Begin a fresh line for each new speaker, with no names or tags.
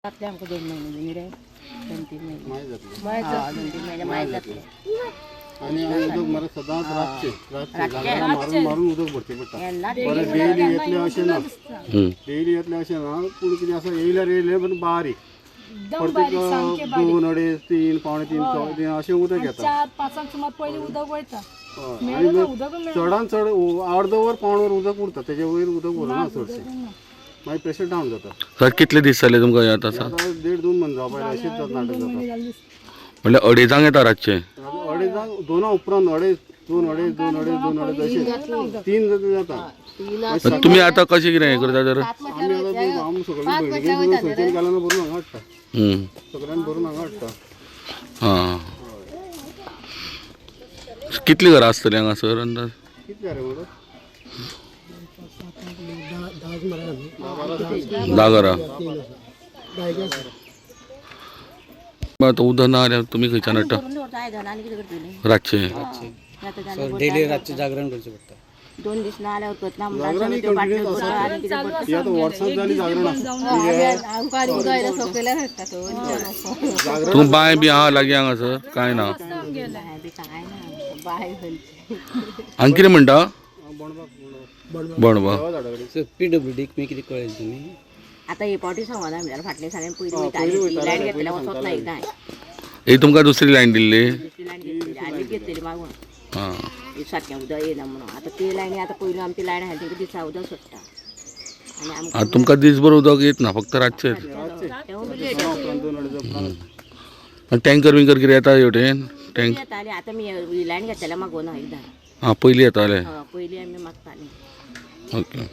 जातले आमकां 2 म्हयने न्ही रे, 2-3 म्हयने.
मागीर जातलें.
हय, 2-3 म्हयने मागीर जातले.
आनी उदक मरे सदांच रातचें रातचें जागरां मारून मारून उदक भरचें पडटा.
येन्ना.
बरें, डेली येतलें अशें ना, डेली येतलें अशें ना. पूण कितें आसा, येयल्यार येयलें, पण बारीक.
एकदम बारीक, सामकें
प्रत्येक
बारीक.
2, 2.5, 3, 2.75, 3.75 अशें उदक येता.
4-5 सुमार पयलीं उदक वयता.
हय.
मेळना.
आनी
उदक मेळना.
चडान चड अर्द वर, पावण वर उदक उरता. तेजे वयर उदक उरना चडशें. मागीर प्रेशर डावन जाता.
सर, कितले दीस जाले तुमकां हे आतां?
आतां 1.5-2 म्हयने जावपा आयले. अशेंच नाटक
2 म्हयने
जाता.
जाले दिसता.
म्हणल्यार अडेजांक येता रातचें?
अडेजांक, 2 उपरांत अडेज, 2, अडेज, 2, अडेज, 2, अडेज अशें 3 जाता.
तर तुमी आतां कशें कितें हें करता तर?
आमी आतां ती आमी सगळीं भयणीगेर थंयच्यान गेल्यान भरून हांगा हाडटा. सगळ्यान भरून हांगा हाडटा.
हां, कितलीं घरां आसतलीं हांगासर अंदाज?
कितले रे म्हणून?
10 घरां. मग आतां उदक ना जाल्यार तुमी खंयच्यान हाडटा?
भरून दवरता आयदनां आनी कितें करतली?
रातचें?
डेली रातचें जागरण करचें पडटा.
2 दीस ना जाल्यार उरकत ना.
जागरण
म्हणून त्यो बाटल्यो
कंटिन्यूस
भरता
आसा.
आनी कितें करता.
ती आतां वर्सां जालीं जागरण आसा. जागरण.
तुमकां बांय बी आहा लागीं हांगासर कांय ना?
बाय बी कांय ना, बाय खंयची.
आनी कितें म्हणटा?
बोणबा.
बोणबा.
देवा झाडा कडेन.
सर, पीडब्ल्यूडीक तुमी कितें कळयलें तुमी?
आतां हे फावटी सांगना म्हणल्यार फाटले सांगलें, पयलीं
पयलीं
वयताली ती
वयताले,
लायन घेतल्यार
पयलीं
वचत ना एकदां.
एक तुमकां दुसरी लायन दिल्ली?
दुसरी लायन घेतलेली, आमी घेतलेली मागून.
हां.
हे सारकें उदक येयना म्हणून. आतां ती लायनी आतां पयलू आमची लायन आहा, तेंका दिसा उदक सोडटा आनी आमकां
आतां तुमकां दीसभर उदक येत ना, फक्त रातचें?
तेवूय बी लेट.
2 उपरांत, 2, अडेज उपरांत.
आनी टँकर बिंकर कितें येता हेवटेन, टँक?
येताली. आतां मी ही लायन घेतलेल्या मागोना एकदां.
हां, पयलीं येताले.
हय, पयलीं आमी मागतालीं.
ओके.